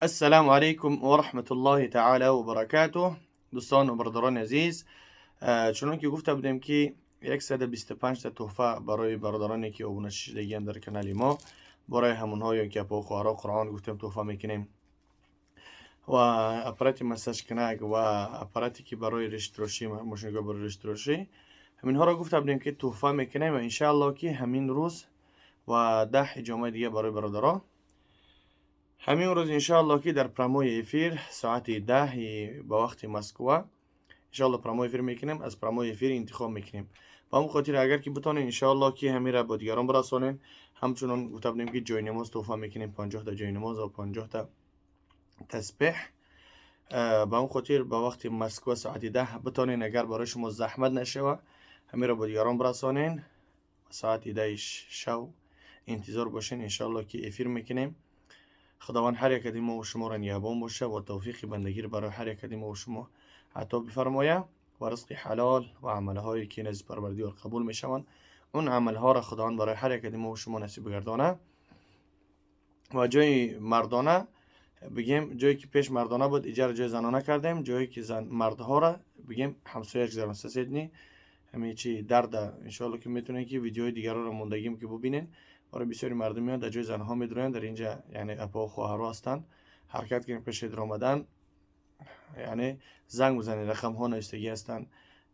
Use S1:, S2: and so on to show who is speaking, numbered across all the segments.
S1: السلام علیکم و رحمة الله تعالی و برکاته. دوستان و برادران عزیز، چنان که گفته بودیم که 125 تا تحفه برای برادرانی که ابونه شدگی در کانال ما، برای همونها که اپا خواهرا قرآن گفتیم تحفه میکنیم و اپارات مساج کنک و اپاراتی که برای ریشتراشی، ماشینگاه برای ریشتراشی، همینها را گفته بودیم که تحفه میکنیم و انشاءالله که همین روز و 10 حجامه دیگه برای برادرها همین روز انشاءالله که در прямой эфир ساعت 10 با وقت مسکو انشاءالله прямой эфир میکنیم، از прямой эфир انتخاب میکنیم. با همون خاطر اگر که بتونین انشاءالله که همین را با دیگران برسانین. همچنان گفته بودیم که جای نماز تحفه میکنیم، 50 تا جای نماز و 50 تا تسبیح. به اون خاطر با وقت مسکو ساعت 10 بتونین، اگر برای شما زحمت نشوه، همین را با دیگران برسانین. ساعت 10 شو انتظار باشین، انشاءالله که эфир میکنیم. خداوند هر یک ما و شما را نگهبان باشه و توفیق بندگی را برای هر یک ما و شما عطا بفرمایه و رزق حلال و عملهایی که نزد پروردگار قبول میشوند، اون عملها را خداوند برای هر یک ما و شما نصیب بگردانه. و جای مردانه بگیم، جایی که پیش مردانه بود، ایجا جای زنانه کردیم. جایی که زن مردها را بگیم همسایه زدن соседний همین چی درد. انشالله که میتونین که ویدیوهای دیگر رو موندگیم که ببینین. برای بسیاری مردم میان در جای زنها میدروین. در اینجا یعنی اپا و خواهرها هستن. حرکت کنین پیش در آمدن، یعنی زنگ بزنین، رقم ها نوشتگی هستن،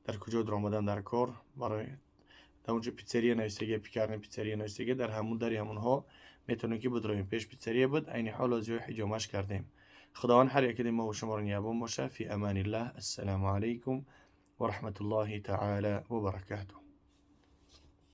S1: در کجا در آمدن در کار. برای در اونجا пиццерия نوشتگی، пекарня، пиццерия نوشتگی، در همون دری همونها میتونین که بدروین. پیش пиццерия بود، عین حال از جای حجامش کردیم. خداوند هر یک ما و شما رو نگهبان باشه. في امان الله. السلام علیکم و رحمة الله تعالی و برکاته.